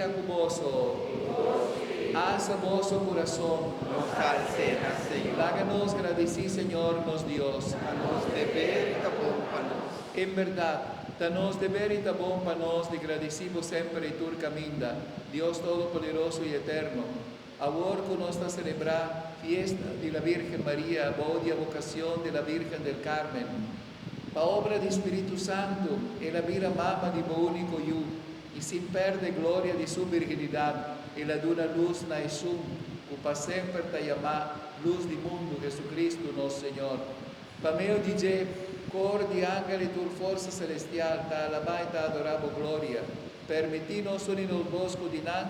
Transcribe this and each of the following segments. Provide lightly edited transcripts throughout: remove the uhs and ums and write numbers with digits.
Sea ku boso. Alsa boso kurason. Nos ta als'é na Señor. Laga nos gradisí Señor nos Dios. Ta nos deber i ta bon pa nos. En bèrdat, ta nos deber i ta bon pa nos di gradisí Bo semper i tur kaminda, Dios Todopoderoso i Eterno. Awor ku nos ta selebrá fiesta di la Virgen Maria bou di abokasion di la Virgen del Carmen, pa obra di Spiritu Santu el a bira mama di Bo úniko Yu, I sin perde gloria di su birginidat, el a duna lus na esun ku pa semper ta yamá Lus di mundu, Jesucristo, nos Señor. Pa medio di dje, kor di angel i tur forsa selestial ta alabá i ta adorá bo gloria. Permití nos uni nos bos ku di nan,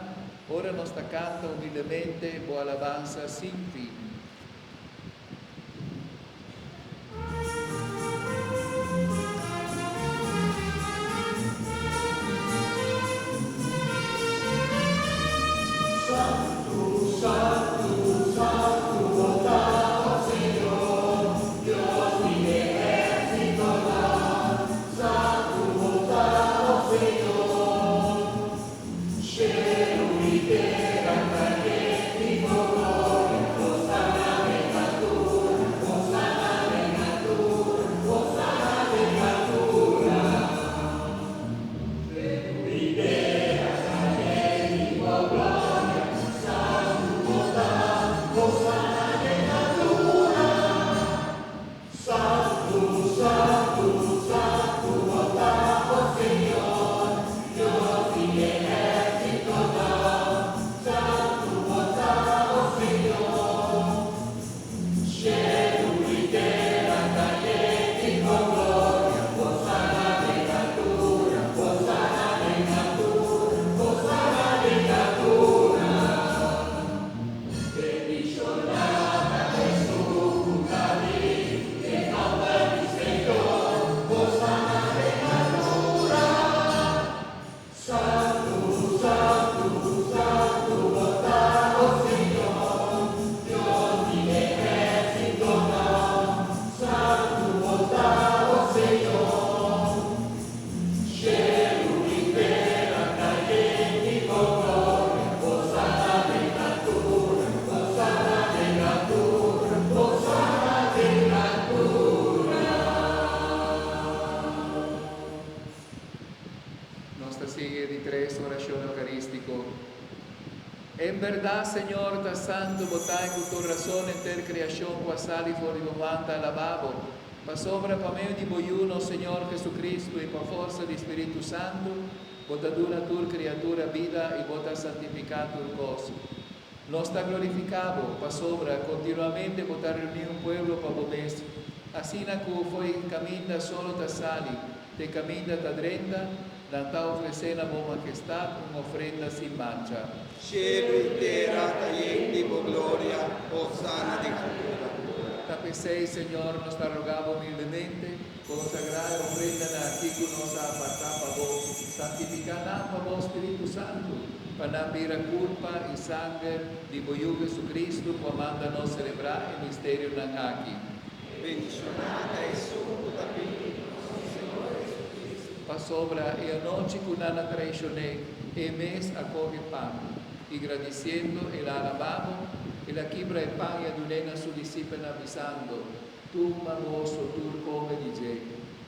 ora nos ta kanta humildemente bo alabansa sin fin. Nos ta sigui e di tres oracion eucarístico. En berdad, Señor, ta santo bo ta i cu tur razon henter creacion cu a sali for di bo man ta alabá bo. Pasobra pa medio di bo Yu, nos Señor Jesucristo, i pa forsa di Spiritu Santu, bo ta duna tur criatura bida i bo ta santificá tur cos. Nos ta glorificá bo, pasobra continuamente bo ta reuní un pueblo pa bo mes, asina cu fo'i caminda solo ta sali, te caminda ta drenta, nan ta ofrecé na bo Majestad un ofrenda sin mancha. Cielo i tera ta yen di bo gloria, Hosana den altura. Ta p'esei, Señor, nos ta rogá bo humildemente, consagrá e ofrendanan aki cu nos a apartá pa bo, santificá nan pa bo Spiritu Santu, pa nan bira curpa i sanger di bo Yu Jesucristo, cu a manda nos celebrá e misterionan aki. Bendicioná ta esun cu ta bini den nos Señor Jesucristo. Pasobra e anochi cu nan a traicion'é, e mes a coge pan, i gradiciendo el a alabá bo, el a kibra e pan i a dun'é na su disipelnan, bisando, Tuma boso tur come di dje,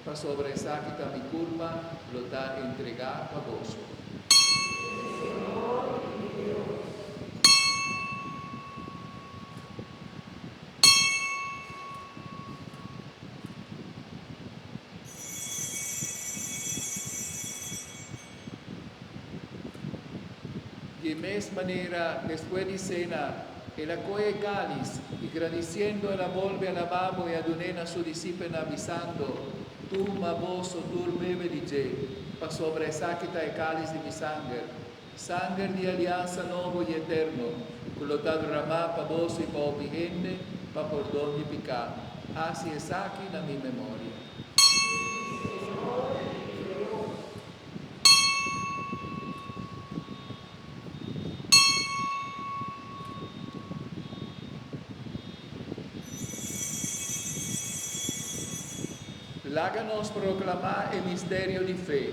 pasobra esaki ta mi curpa, lo ta entregá pa boso. Di e mes manera, despues di sena, el a kohe e kális, i gradisiendo el a bolbe alabá bo i a dun'é na su disipelnan, bisando, Tuma boso tur bebe di dje, pasobra esaki ta e kális di mi sanger, sanger di e aliansa nobo i eterno, ku lo ta derramá pa boso i pa hopi hende pa pordon di piká. Hasi esaki na mi memoria. Laga nos proklamá e misterio di fe.